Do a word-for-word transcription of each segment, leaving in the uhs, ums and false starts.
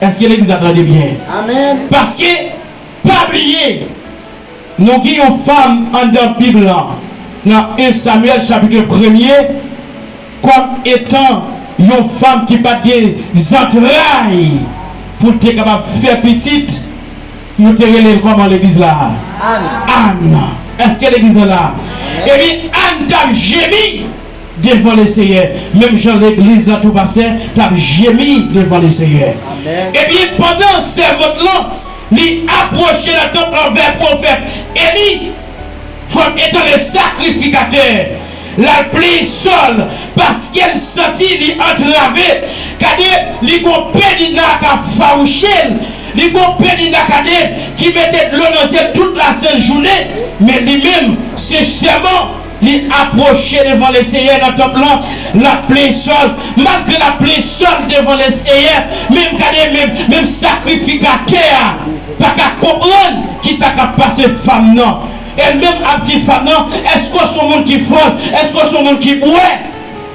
Èske legliz la tande byen? Amèn. Paske, pa bliye, nou gen yon fanm anndan Bib lan, nan en Samyèl chapit premye, kòm etan yon fanm ki pa t gen zantray pou l te kapab fè pitit, yo te rele l kòman legliz la? Ann. Ann. Èske legliz la la? Epi Ann t ap jemi devan Lesenyè, menm jan legliz la tou pastè t ap jemi devan Lesenyè. Amèn. Epi pandan sèvant lan, li apwoche nan tanp anvè pwofèt Eli, kòm etan le sakrifikatè, l al plenn Sòl, paske l santi li antrave. Gade, li gon penina k ap fawouche l, li gon penina, gade, ki mete dlo nan zye l tout lasent jounen, men li menm, sensèman, li apwoche devan Lesenyè nan tanp lan, l ap plenn Sòl. Malgre l ap plenn Sòl devan Lesenyè, menm, gade, menm, menm sakrifikatè a pa ka konprann kisa k ap pase fanm nan. E l menm ap di fanm nan, èske w se yon moun ki fòl? Èske w se yon moun ki bwè?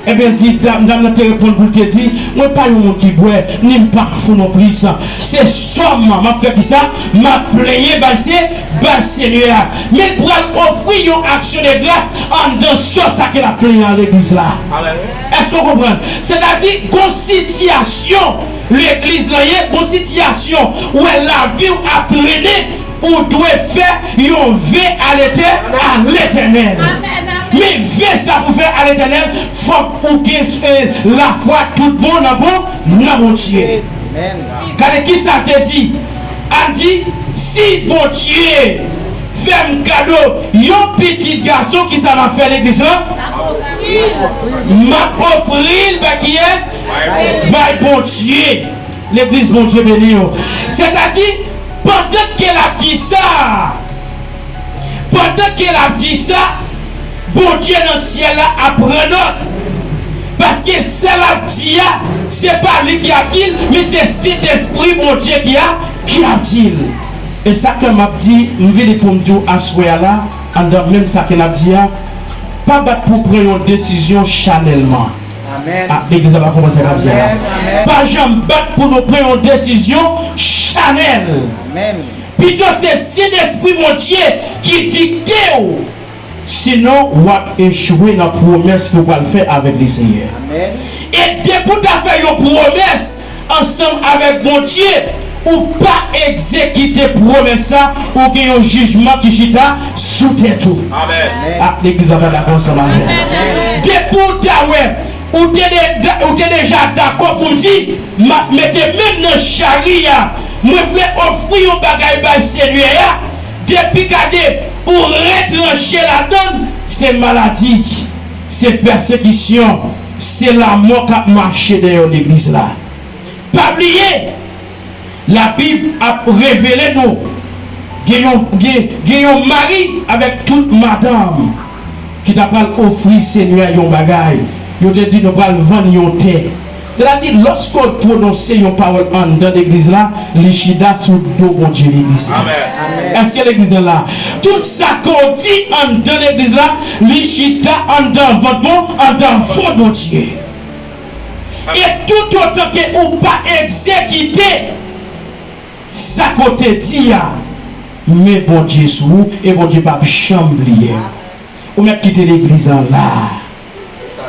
Ebyen, di, dam, dam nan te reponn pou l te di, mwen pa yon moun ki bwè, ni m pa fou nonplis. Se sò m, m ap fè kisa? M ap plenyen bay se, bay Senyè a. Men l pral ofri yon aksyon de gras anndan sò sa ke l ap plenyen an legliz la. Amèn. Èske w konprann? Sètadi, gon sitiyasyon legliz lan ye, gon sitiyasyon ou wè lavi w ap trennen, ou dwe fè yon ve a Letè-, a Letènèl. Men ve sa pou fè a Letènèl, fòk ou gen, eh, lafwa tout bon nan bon, nan Bondye. Amèn. Gade kisa l te di. Al di, si Bondye fè m kado yon pitit gason, kisa m ap fè legliz lan? M ap ofri l bay kiyès? Bay Bondye. Legliz, Bondye beni w. Sètadi, pandan ke l ap di sa, pandan ke l ap di sa, Bondye nan syèl la ap pran nòt. Paske sa l ap di a, se pa li ki ap di l, men se Sentespri Bondye ki a, ki ap di l. E sa k fè m ap di, m vini pou m di w aswè a la, anndan menm sa ke n ap di a, pa bat pou pran yon desizyon chanèlman. Amèn. Ah, legliz la pa konprann sa k ap di a la. Amèn, amèn. Pa janm bat pou nou pran yon desizyon chanèl. Amèn. Pito se Sentespri Bondye ki dikte w. Sinon, w ap echwe nan pwomès ke w pral fè avèk Lesenyè. Amèn. E depi w ta fè yon pwomès ansanm avèk Bondye, ou pa egzekite pwomès sa, ou gen yon jijman ki chita sou tèt ou. Amèn. Ah, legliz la pa dakò ansanm avè m. Amèn. Depi w ta wè, ou te de-, ou te deja dakò pou w di, m ap mete men m nan chari a, mwen vle ofri yon bagay bay Senyè a, depi gade, ou retranche ladan l, se maladi, se pèsekisyon, se lanmò k ap mache dèyè legliz la. Pa bliye, Labib ap revele nou, gen yon, gen, gen yon mari avèk tout madanm ki ta pral ofri Senyè a yon bagay. Yo te di, nou pral vann yon tè. Sètadi, lòske w pwononse yon pawòl anndan legliz la, li chita sou do Bondye legliz la. Amèn. Èske legliz la la? Tout sa ke w di anndan legliz la, li chita anndan vant bon, anndan vant Bondye. E toutotan ke ou pa egzekite sa ke w te di a, men Bondye sou ou, e Bondye p ap janm bliye w. Ou mèt kite legliz la la.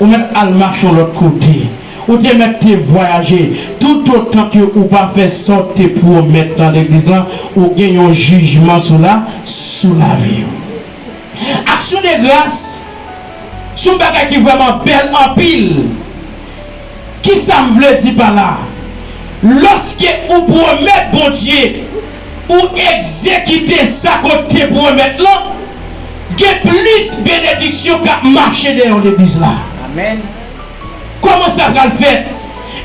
Ou mèt al mache yon lòt kote. Ou te mèt te vwayaje. Toutotan ke ou pa fè sa w te pwomèt nan legliz lan, ou gen yon jijman sou la, sou lavi w. Aksyon de gras se yon bagay ki vrèman bèl anpil. Kisa m vle di pa la? Lòske ou pwomèt Bondye, ou egzekite sa ke w te pwomèt lan, gen plis benediksyon k ap mache dèyè w legliz la. Amèn. Kòman sa pral fèt?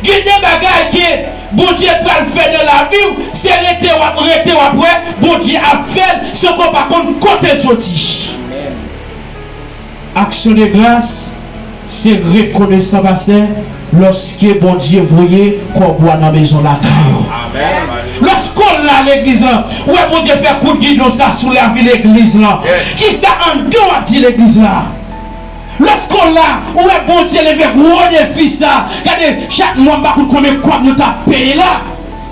Gen de bagay ke Bondye pral fè nan lavi w, se rete w ap rete w ap wè Bondye ap fè l, san ke w pa konn kote l soti. Amèn. Aksyon de gras, se rekonesan, pastè, lòske Bondye voye kòb ou a nan mezon lakay ou. Amèn. Lòske w la legliz lan, ou wè Bondye fè kout gidon sa sou lavi legliz lan. Yes. Kisa anndan w ap di legliz la? Lòske w la, ou wè Bondye leve gwo defi sa. Gade, chak mwa m pa konn konbyen kòb nou t ap peye la.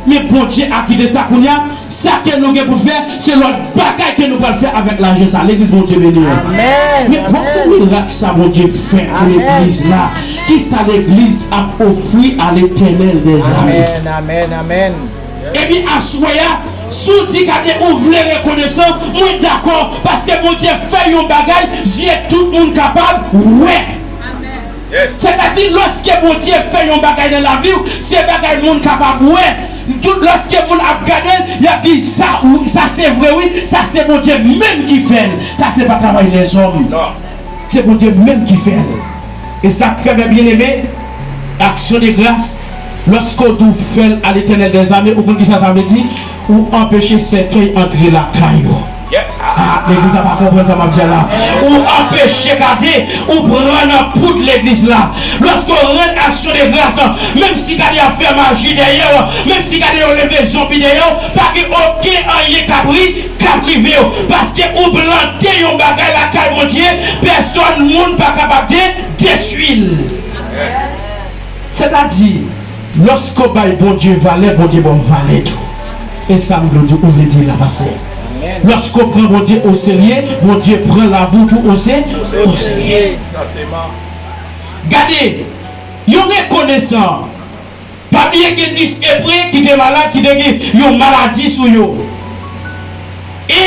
Men Bondye a kite sa kounye a. Sa ke nou gen pou fè, se lòt bagay ke nou pral fè avèk lajan sa. Legliz, Bondye beni w. Amèn. Men w ap se mirak sa Bondye fè pou legliz la. Kisa legliz ap ofri a Letènèl dèzame? Amèn, amèn, amèn. Epi aswè a, si w di gade ou vle rekonesan, mwen dakò, paske Bondye fè yon bagay, zye tout moun kapab wè. Sètadi, lòske Bondye fè yon bagay nan lavi w, se bagay moun kapab wè. Tout lòske moun ap gade l, y ap di, sa, wi, sa se vre, wi, sa se Bondye menm ki fè l. Sa se pa travay lèzòm. Se Bondye menm ki fè l. E sa k fè, mè byeneme, aksyon de gras, lòske w di w fè l a Letènèl dèzame, ou konn kisa sa vle di? Ou anpeche sèkèy antre lakay ou. Ah, legliz la pa konprann sa m ap di a la. Ou anpeche gade, ou pran nan poud legliz la. Lòske w rann aksyon de gras, menm si gade ap fè maji dèyè w, menm si gade yo leve zonbi dèyè w, pa gen okenn anyen k ap ri, k ap rive w. Paske ou plante yon bagay lakay Bondye, pèsòn moun pa kapab de, detwi l. Sètadi, lòske w bay Bondye valè, Bondye ba w valè tou. E sa m vle di, ou vle di la pase. Lòske w pran Bondye oserye, Bondye pran lavi w tou ose, oserye. Gade, yon rekonesan. Pa bliye gen dis Ebre ki te malad, ki te gen yon maladi sou yo. E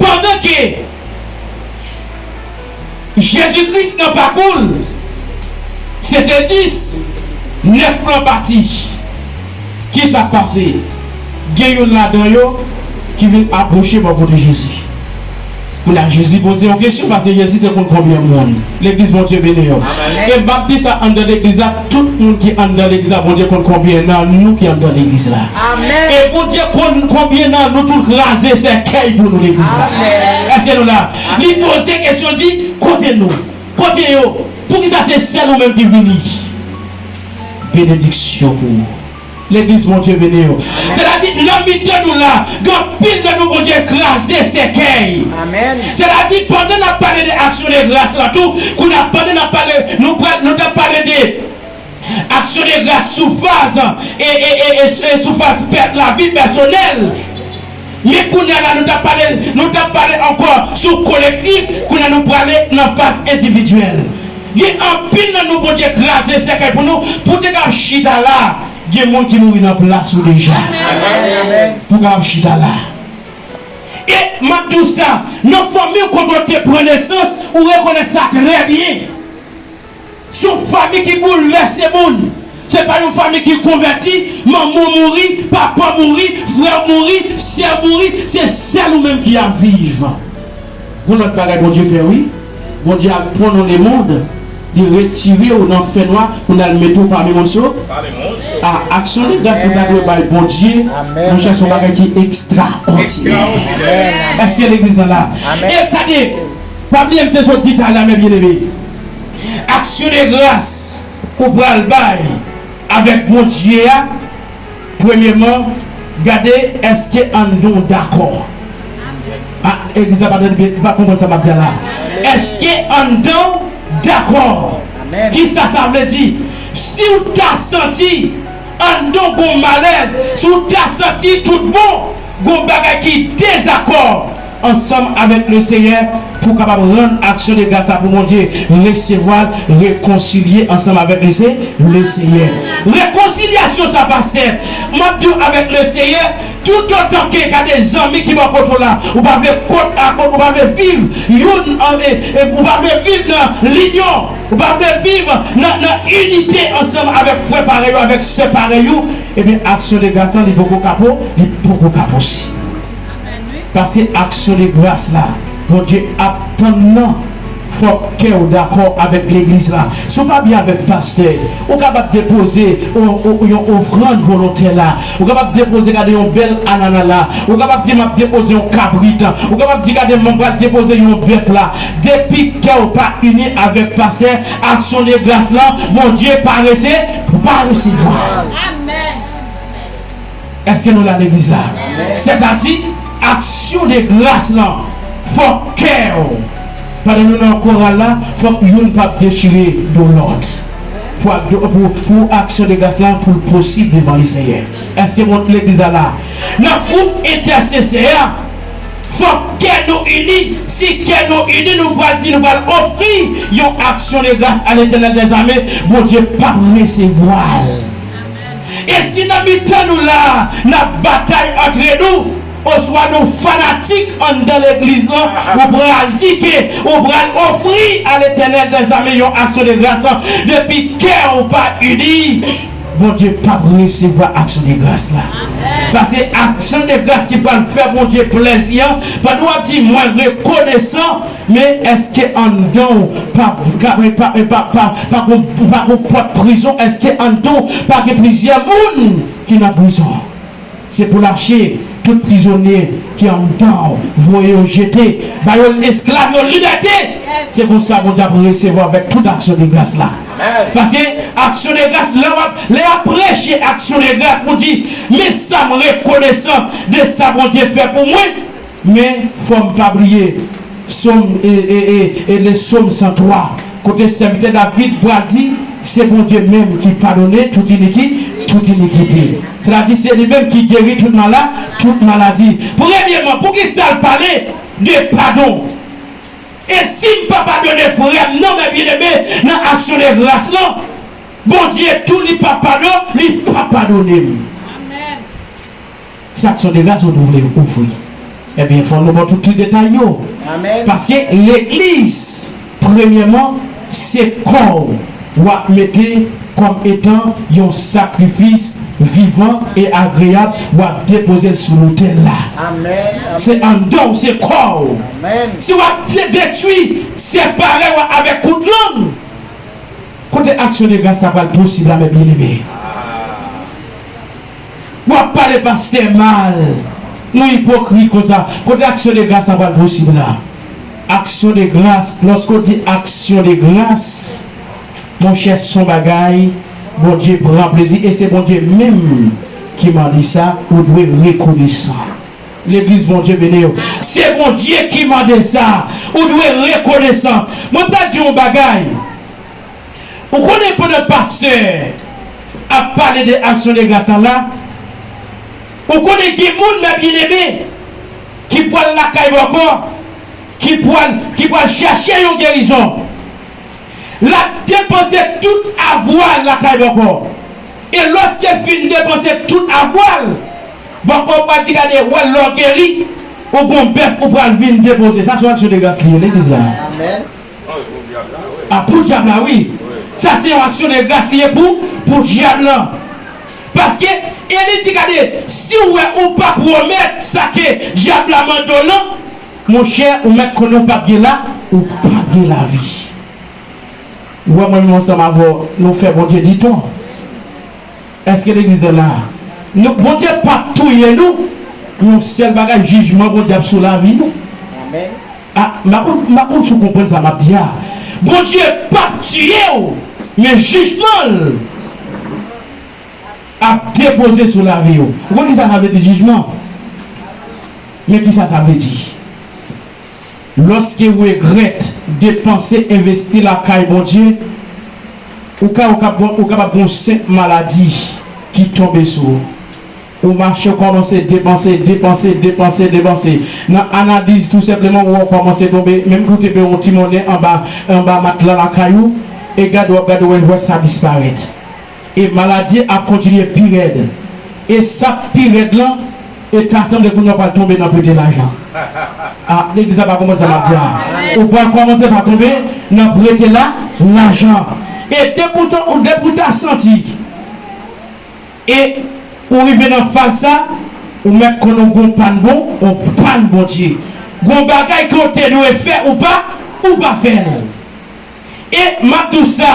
pandan ke Jezi Kris nan pakou l, se te dis, nèf lan pati. Kisa k pase? Gen youn ladan yo ki vin apwoche bò kote Jezi. Kounye a, Jezi poze yon kesyon, paske Jezi te konn konbyen moun. Legliz, Bondye beni yo. E m ap di sa anndan legliz la, tout moun ki anndan legliz la, Bondye konn konbyen nan nou ki anndan legliz la. E Bondye konn konbyen nan nou tout kraze sèkèy pou nou legliz la. Èske nou la? Li poze kesyon, di, kote nou? Kote yo? Poukisa se sèl ou menm ki vini? Benediksyon pou ou. Legliz, Bondye beni yo. Sètadi, nan mitan nou la, gen anpil nan nou Bondye kraze sèkèy. Sètadi, pandan n ap pale de aksyon de gras la tou, kounye a pandan n ap pale, nou pral, nou t ap pale de aksyon de gras sou faz, e, e, e, e, e sou faz pè, lavi pèsonèl. Men kounye a la, nou t ap pale, nou t ap pale ankò sou kolektif, kounye a nou prale nan faz endividyèl. Gen anpil nan nou Bondye kraze sèkèy pou nou, pou te kab chita la. Gen moun ki mouri nan plas ou deja. Pou kapab chita la. E m ap di w sa, nan fanmi w kote w te pran nesans, ou rekonèt sa trè byen. Se yon fanmi ki boulvèse moun. Se pa yon fanmi ki konvèti, manman w mouri, papa w mouri, frè w mouri, sè w mouri, se sèl ou menm ki ap viv. Gon lòt bagay Bondye fè wi. Bondye al pran nan lemonn, li retire w nan fènwa pou l al mete w pami moun sou. A, aksyon de gras nou ta dwe bay Bondye, monchè, se yon bagay ki ekstraòdinè. Èske legliz lan la? E gade, pa bliye m te sot di talè, men byeneme, aksyon de gras ou pral bay avèk Bondye a, premyèman, gade èske anndan w dakò. A, legliz la pa tande byen, pa konprann sa m ap di a la. Èske anndan w dakò? Kisa sa vle di? Si w ta santi anndan w gon malèz, si w ta santi tout bon gon bagay ki dezakò ansanm avèk Leseyè, pou w kapab rann aksyon de gras la pou Bondye, resevwa l, rekonsilye ansanm avèk Lese-, Leseyè. Rekonsilyasyon sa, pastè, m ap di w avèk Leseyè, toutotan ke gade zanmi ki bò kote w la, ou pa vle kot a kot, ou pa vle viv youn, e, e, ou pa vle viv nan linyon, ou pa vle viv nan, nan inite ansanm avèk frè parèy ou, avèk sè parèy ou, ebyen, aksyon de gras la, li poko ka po-, li poko ka posib. Paske aksyon de gras la, Bondye ap tann nan, fòk kè w dakò avèk legliz la. Si w pa byen avèk pastè, ou kapab depoze o-, o-, yon ofrann volontè la. Ou kapab depoze gade yon bèl anana la. Ou kapab di, "M ap depoze yon kabrit." Ou kapab di, "Gade, mwen pral depoze yon bèf la." Depi kè w pa ini avèk pastè, aksyon de gras lan, Bondye pa rese-, pa resevwa. Èske nou la, legliz la? Sètadi, aksyon de gras lan, fòk kè w, pandan nou nan koral la, fòk youn p ap dechire do lòt. pou, pou, pou aksyon de gras la pou l posib devan Lesenyè. Èske moun legliz la la? Nan gwoup entèsesè a, fòk kè nou ini. Si kè nou ini, nou pral di, nou pral ofri yon aksyon de gras a Letènèl dèzame, Bondye p ap resevwa l. E si nan mitan nou la, n ap batay antre nou, oswa nou fanatik anndan legliz lan, ou pral di ke ou pral ofri a Letènèl dèzame yon aksyon de gras, depi kè w pa ini, Bondye p ap resevwa aksyon de gras la. Paske aksyon de gras ki pral fè Bondye plèzi an, pandan w ap di, "Mwen rekonesan," men èske anndan w pa, pa, pa, pa, pa, pa gon, pa gon pòt prizon? Èske anndan w pa gen plizyè moun ki nan prizon? Se pou lache tout prizonye ki anndan w, voye yo jete, ba yo esklav yo libète. Se konsa Bondye ap resevwa avèk tout aksyon de gras la. Paske aksyon de gras, lè w ap, lè w ap preche aksyon de gras pou di, "Men sa m rekonesan de sa Bondye fè pou mwen." Men fò m pa bliye Sòm, e, e, e, e le Sòm san twa, kote sèvitè David pral di, se Bondye menm ki padone tout iniki-, tout inikite. Sètadi se li menm ki geri tout mala-, tout maladi. Premyèman, poukisa l pale de padon? E si m pa padone frè m nan, men byeneme, nan aksyon de gras lan, Bondye tou li pa padon, li pa padone m. Sa k son de gras ou vle ofri. Ebyen, fò nou ba w tout, tout detay yo. Amèn. Paske legliz, premyèman, se kò w w ap mete kòm etan yon sakrifis vivan e agreyab, w ap depoze l sou lotèl la. Amèn. Se anndan w, se kò w. Amèn. Si w ap de-, detwi, separe w avèk kout lang, kote aksyon de gras sa pral posib la, men byeneme? W ap pale pastè mal. Nou ipokrit konsa. Kote aksyon de gras sa pral posib la? Aksyon de gras, lòske w di aksyon de gras, monchè, se yon bagay Bondye pran plezi, e se Bondye menm ki mande sa, ou dwe rekonesan. Legliz, Bondye beni w. Se Bondye ki mande sa, ou dwe rekonesan. Mwen pral di w yon bagay. Ou konnen pandan pastè ap pale de aksyon de gras la, ou konnen gen moun, men byeneme, ki pral lakay bòkò, ki pral, ki pral chèche yon gerizon. L ap depanse tout avwa l lakay bòkò. E lòske l fin depanse tout avwa l, bòkò pral di, "Gade, wè, lè w geri, ou gon bèf ou pral vin depoze." Sa se yon aksyon de gras li ye, legliz la. Amèn. A, pou dyab la, wi. Sa se yon aksyon de gras li ye pou, pou dyab la. Paske, e li di, "Gade, si w wè ou pa pwomèt sa ke dyab la mande w lan, monchè, ou mèt konnen ou p ap gen la, ou p ap gen lavi." Ou wè, mwen menm ansanm avè w, nou fè Bondye di tò. Èske legliz la la? Nou, Bondye p ap touye nou. Yon sèl bagay, jijman Bondye ap sou lavi nou. Amèn. A, m pa konn, m pa konn si w konprann sa m ap di a. Bondye p ap tiye w, men jijman l ap depoze sou lavi w. Ou konn kisa sa vle di, jijman? Men kisa sa vle di. Lòske w regrèt depanse, envesti lakay Bondye, ou ka, ou ka, ou kapab gen yon senp maladi ki tonbe sou ou. Ou mache, ou kòmanse depanse, depanse, depanse, depanse. Nan analiz, tou senpleman, ou wè w kòmanse tonbe, menm ke w te peye yon ti monnen anba, anba matla lakay ou, e gade, w ap gade, w wè, w wè sa disparèt. E maladi ap kontinye pi rèd. E sa k pi rèd lan, e ta sanble kounye a w pral tonbe nan prete lajan. A, legliz la pa konprann sa m ap di a. Ou pral kòmanse pa tonbe nan prete la, lajan. E depi w ta, ou, depi w ta santi, e ou rive nan faz sa, ou mèt konnen w gon pàn bon, yon pàn Bondye. Gon bagay ke w te dwe fè, ou pa, ou pa fè l. E m ap di w sa,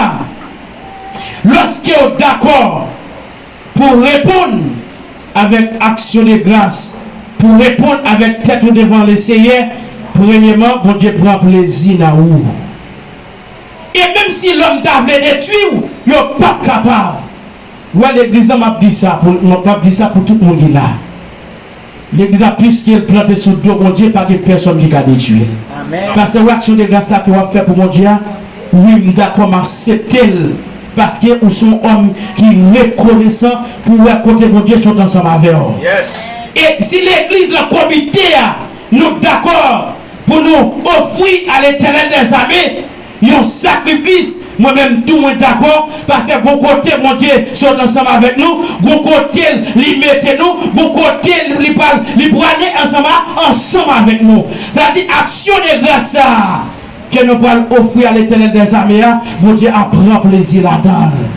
lòske w dakò pou w reponn avèk aksyon de gras, pou w reponn avèk tèt ou devan Lesenyè, premyèman, Bondye pran plezi nan ou. E menm si lòm ta vle detwi w, yo p ap kapab. Wè, legliz la, m ap di sa pou, m ap di sa pou tout moun ki la. Legliz la, piske l plante sou do Bondye, pa gen pèsonn ki ka detwi l. Amèn. Pastè, wè aksyon de gras sa ke w ap fè pou Bondye a, wi, m dakò, m aksepte l. Paske ou se yon òm ki rekonesan pou wè kote Bondye sot ansanm avè w. E si legliz lan, komite a, nou dakò pou nou ofri a Letènèl dèzame yon sakrifis, mwen menm tou mwen dakò, paske gon kote Bondye sot ansanm avèk nou, gon kote li mete nou, gon kote li pral, li prale ansanm a, ansanm avèk nou. Sa di aksyon de gras sa a ke nou pral ofri a Letènèl dèzame a, Bondye ap pran plezi ladan l.